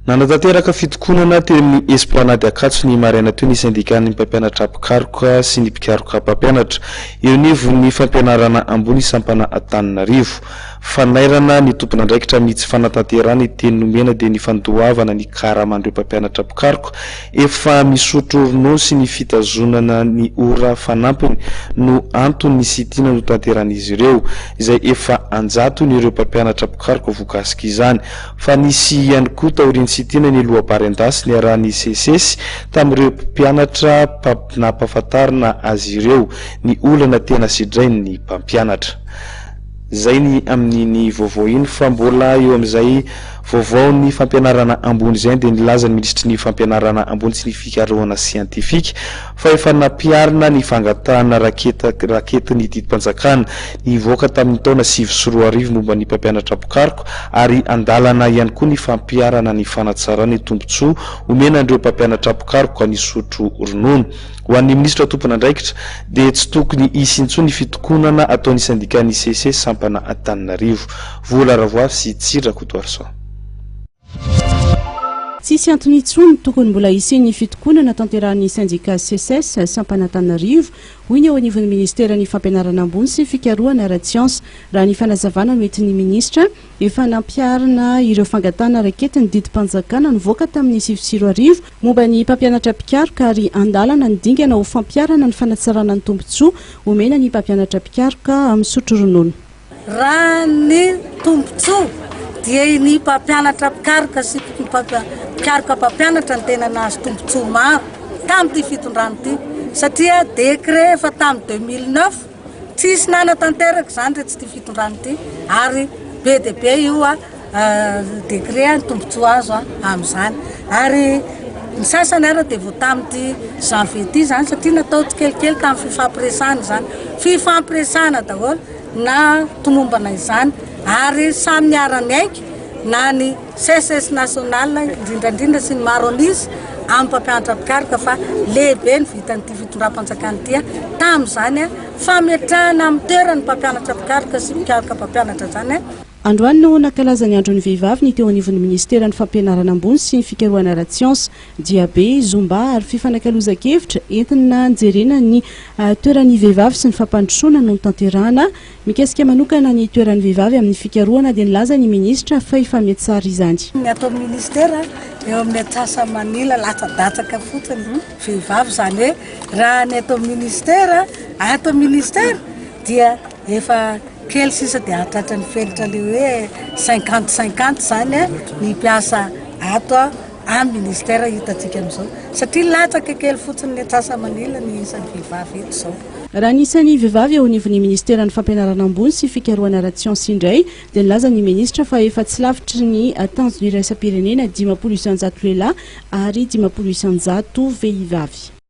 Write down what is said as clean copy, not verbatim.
Nanatanteraka fitokonana teny amin'ny Esplanade Ankatso ny maraina teo ny sendikan'ny mpampianatra mpikaroka sy ny mpikaroka mpampianatra eo anivon'ny fampianarana ambony sampana Antananarivo. Fanairana ny tompon'andraikitra amin'ny tsy fanatanterahana ny teny nomena dia ny fandoavana ny karaman'ireo mpampianatra mpikaroka efa misotro ronono sy ny fitazonana ny ora fanampiny no anton'ny sit-in notanterahan'izy ireo, izay efa an-jatony ireo mpampianatra mpikaroka voakasik'izany. Fa nisy ihany koa taorian'ny sit-in ny loabary an-dasy niarahan'ny Seces tamin'ireo mpianatra nampahafantarina azy ireo ny olana tena sedrain'ny mpampianatra. Izay ny amin'iny vaovao iny fa mbola eo amin'izay vaovaon'ny fampianarana ambony izay dia nilaza ny minisitry ny fampianarana ambony sy ny fikarohana siantifika fa efa nampiharina ny fangatahana raketa raketin'ny didim-panjakana nivoaka tamin'ny taona 2009 momba ny mpampianatra mpikaroka ary andalana ihany koa ny fampiharana ny fanatsarana ny tombontsoa omena an'ireo mpampianatra mpikaroka nisotro ronono. Ho an'ny minisitra tompon'andraikitra dia tsy tokony hisy intsony ny fitokonana ataon'ny sendikan'ny Seces sampana Antananarivo. Vola Ravoavy sy Tsiry Rakotoarison. Tsisy antony intsony tokony mbola hisian'ny fitokonana tanterahin'ny sendika Seces sampana Antananarivo, hoy ny eo anivon'ny ministeran'ny fampianarana ambony sy fikarohana ara-tsiansa. Raha ny fanazavana noentin'ny minisitra, efa nampiharina ireo fangatahana raketin'ny didim-panjakana nivoaka tamin'ny 2009 Momba ny mpampianatra mpikaroka ary andalana ny dingana ho fampiharana ny fanatsarana ny tombontsoa omena ny mpampianatra mpikaroka misotro ronono. Raha ny tombontsoa dia ny mpampianatra mpikaroka sy mpikaroka mpampianatra no tena nahazo tombontsoa maro tamin'ity fitondrana ity satria décret efa tamin'ny 2009 tsisy nanatanteraka izany raha tsy ity fitondrana ity ary be dia be io Décret ny tombontsoa azo amin'izany ary ny sasany ara dia vao tamin'ity janvier ity izany satria natao tsikelikely tamin'ny fifampiresahana izany, fifampiresahana daholo na tomombana izany ary samy niara-niaiky na ny CSS national indrindra indrindra sy ny maro an'isa amin'ny mpampianatra mpikaroka fa lehibe ny vitan'ity fitondram-panjakana ity tamin'izany fametrahana amin'ny toerany mpampianatra mpikaroka sy mpikaroka mpampianatra izany. Androany no nankalaza ny Andron'ny Vehivavy ny teo anivon'ny Minisiteran'ny Fampianarana Ambony sy ny Fikarohana Ara-tsiansa. Diabe, zumba ary fifanakalozan-kevitra entina nijerena ny toeran'ny vehivavy sy ny fampandrosoana no notanterahana. Mikasika manokana ny toeran'ny vehivavy amin'ny fikarohana dia nilaza ny minisitra fa efa mihatsara izany. Ny ato amin'ny Minisitera, eo amin'ny antsasa-manila latsadatsaka fotsiny vehivavy, izany hoe raha ny ato amin'ny Minisitera, ato amin'ny Minisitera dia efa Kely sisa dia hahatratra ny fenitra le hoe 50 50 izany ny mpiasa ato amin'ny ministère hitantsika amin'izao satria latsaka kely fotsiny ny antsasa-manila ny isan'ny vehivavy eto izao. Raha ny isan'ny vehivavy eo anivon'ny ministeran'ny fampianarana ambony sy fikarohana ara-tsiansa indray dia nilaza ny minisitra fa efa tsy lavitry ny tanjona iraisam-pirenena 50% lehilahy ary 50% vehivavy.